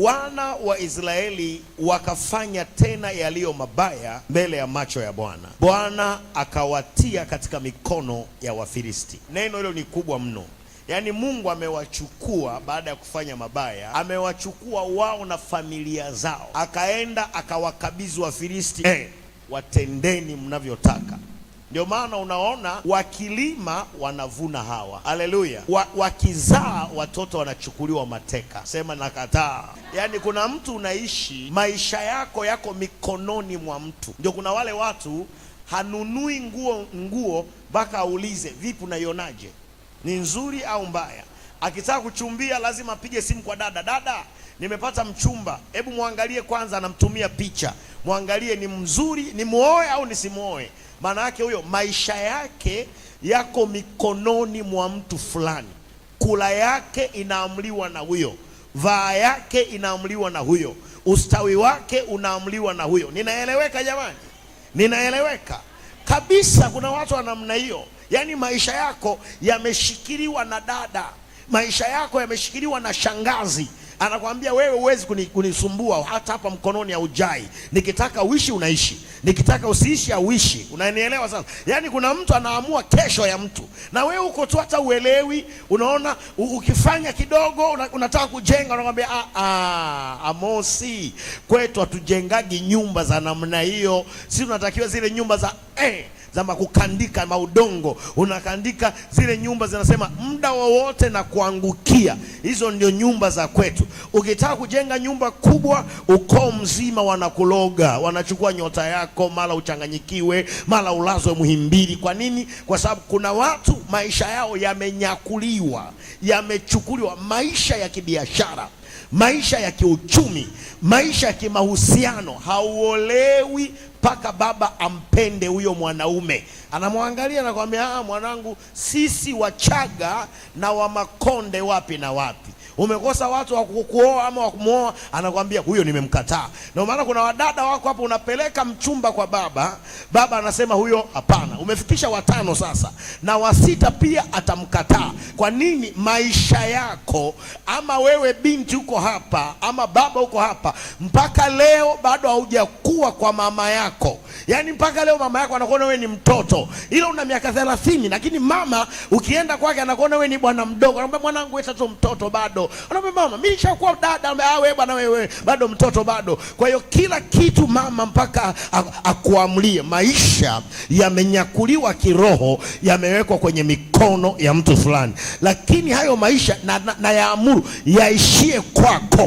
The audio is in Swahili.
Wana wa Israeli wakafanya tena yaliyo mabaya mbele ya macho ya Bwana. Bwana akawatia katika mikono ya Wafilisti. Neno hilo ni kubwa mno. Yaani Mungu amewachukua baada ya kufanya mabaya, amewachukua wao na familia zao, akaenda akawakabidhi Wafilisti, watendeni mnavyotaka. Ndio maana unaona wakilima wanavuna hawa. Haleluya! Wakizaa watoto wanachukuliwa mateka. Sema nakataa. Yaani kuna mtu unaishi maisha yako yako mikononi mwa mtu. Ndio kuna wale watu hanunui nguo mpaka aulize, vipi, unaionaje, ni nzuri au mbaya? Akitaka kuchumbia lazima apige simu kwa dada, dada, nimepata mchumba, hebu mwangalie kwanza. Anamtumia picha, mwangalie ni mzuri, ni muoe au nisimuoe? Maana yake huyo maisha yake yako mikononi mwa mtu fulani. Kula yake inaamliwa na huyo, vaa yake inaamliwa na huyo, ustawi wake unaamliwa na huyo. Ninaeleweka jamani? Ninaeleweka kabisa. Kuna watu wa namna hiyo, yaani maisha yako yameshikiliwa na dada, maisha yako yameshikiliwa na shangazi. Anakwambia wewe huwezi kunisumbua hata hapa mkononi haujai. Nikitaka uishi unaishi, nikitaka usiishi hauishi. Unanielewa sasa? Yaani kuna mtu anaamua kesho ya mtu, na wewe uko tu hata uelewi. Unaona ukifanya kidogo unataka kujenga, unakwambia Amosi, kwetu hatujengagi nyumba za namna hiyo. Sisi tunatakiwa zile nyumba za za makukandika maudongo, unakandika zile nyumba zinasema muda wowote na kuangukia. Hizo ndio nyumba za kwetu. Ukitaka kujenga nyumba kubwa, ukoo mzima wanakuloga, wanachukua nyota yako, mara uchanganyikiwe, mara ulazwe Muhimbili. Kwa nini? Kwa sababu kuna watu maisha yao yamenyakuliwa, yamechukuliwa, maisha ya kibiashara, maisha ya kiuchumi, maisha ya kimahusiano. Hauolewi mpaka baba ampende huyo mwanaume. Anamwangalia na kumwambia, mwanangu, sisi Wachaga na Wamakonde wapi na wapi, umekosa watu wa kukuoa ama wa kumuoa? Anakwambia huyo nimemkataa. Ndio maana kuna wadada wako hapo, unapeleka mchumba kwa baba, baba anasema huyo hapana. Umefikisha watano sasa, na wasita pia atamkataa. Kwa nini? Maisha yako, ama wewe binti uko hapa ama baba uko hapa, mpaka leo bado haujakuwa kwa mama yako. Yaani mpaka leo mama yako anakuona wewe ni mtoto, ila una miaka 30, lakini mama ukienda kwake anakuona wewe ni bwana mdogo. Anakuambia mwanangu, wewe sasa mtoto bado. Anaambia mama, mimi nishakuwa dada. Anaambia wewe bwana, wewe bado mtoto bado. Kwa hiyo kila kitu mama mpaka akuamulie. Maisha yamenyakuliwa kiroho, yamewekwa kwenye mikono ya mtu fulani, lakini hayo maisha na yaamuru yaishie kwako.